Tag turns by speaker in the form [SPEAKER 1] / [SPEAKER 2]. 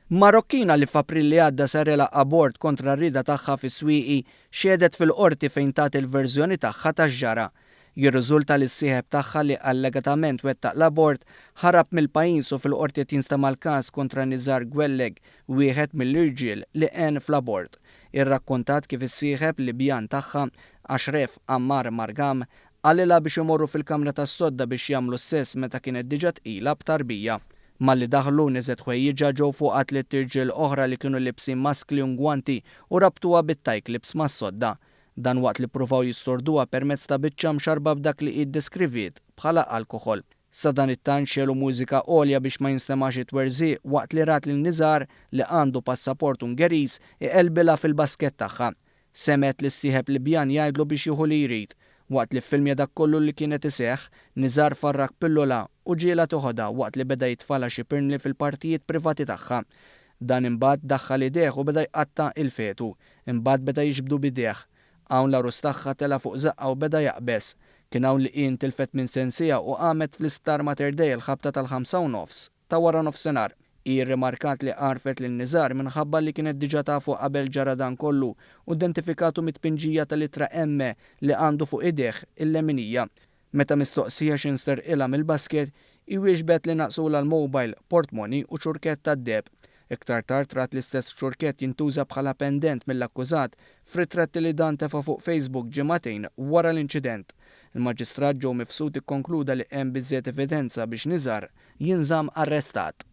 [SPEAKER 1] Marokkina li f'April li għadda sarilha abort kontra r-rieda tagħha fis-Swieqi xehdet fil-Qorti fejn tat il-verżjoni tagħha ta' x'ġara. Jirriżulta li s-sieħeb tagħha li allegatament wettaq l-abort ħarab mill-pajjiż u fil-Qorti qed jinstema' l-każ kontra Nizar Guelleg, wieħed mill-irġiel li għen fl-abort. Irrakkontat kif is-sieħeb Libjan tagħha, Ashraf Ammar Margam, Qalilha biex imorru fil-kamra tas-sodda biex jagħmlu s-sess meta kienet diġà tqila b'tarbija. Malli daħlu, neżgħet ħwejjiġha ġew fuqha tliet irġiel oħra li kienu libsin maskli u ngwanti u rabtuha bit-tie clips mas-sodda. Dan waqt li ppruvaw jistorduha permezz ta' biċċa mxarrba b'dak li hi ddeskriviet bħala alkoħol. Sadanittant xegħlu mużika għolja biex ma jinstemax it-twerżiq waqt li rat lil Nizar, li għandu passaport Ungeriż, iqellbilha fil-basket tagħha. Semgħet lis-sieħeb Libjan jgħidlu biex jieħu li jrid. Waqt li ffilmja dak kollu li kien qed iseħħ, Nizar farrak pillola u ġiegħlha teħodha waqt li beda jitfagħlha xi pirmli fil-partijiet privati tagħha. Dan imbagħad daħħal idejh u beda jqatta' il-fetu. Imbagħad beda jiġbdu b'idejh. Hawn l-għarus tagħha tela' fuq żaqqha u beda jaqbeż. Kien hawn li hi ntilfet minn sensiha u qamet fl-isptar Mater Dei l-ħabta tal-ħamsa u nofs. ta' waranofsinhar. Hi rrimarkat li għarfet lil Nizar minħabba li kienet diġà tafu qabel ġara dan kollu u identifikatu mit-tpinġija tal-ittra M li għandu fuq idejh il-leminija. Meta mistoqsija x'insterqilha mill-basket, hi wieġbet li naqsulha l-mobile, portmoni u ċurkett tad-deheb. Iktar tard rat l-istess ċurkett jintuża bħala pendent mill-akkużat f'ritratti li dan tefa' fuq Facebook ġimagħtejn wara l-inċident. Il-Maġistrat Joe Mifsud ikkonkluda li hemm biżżejjed evidenza biex Nizar jinżamm arrestat.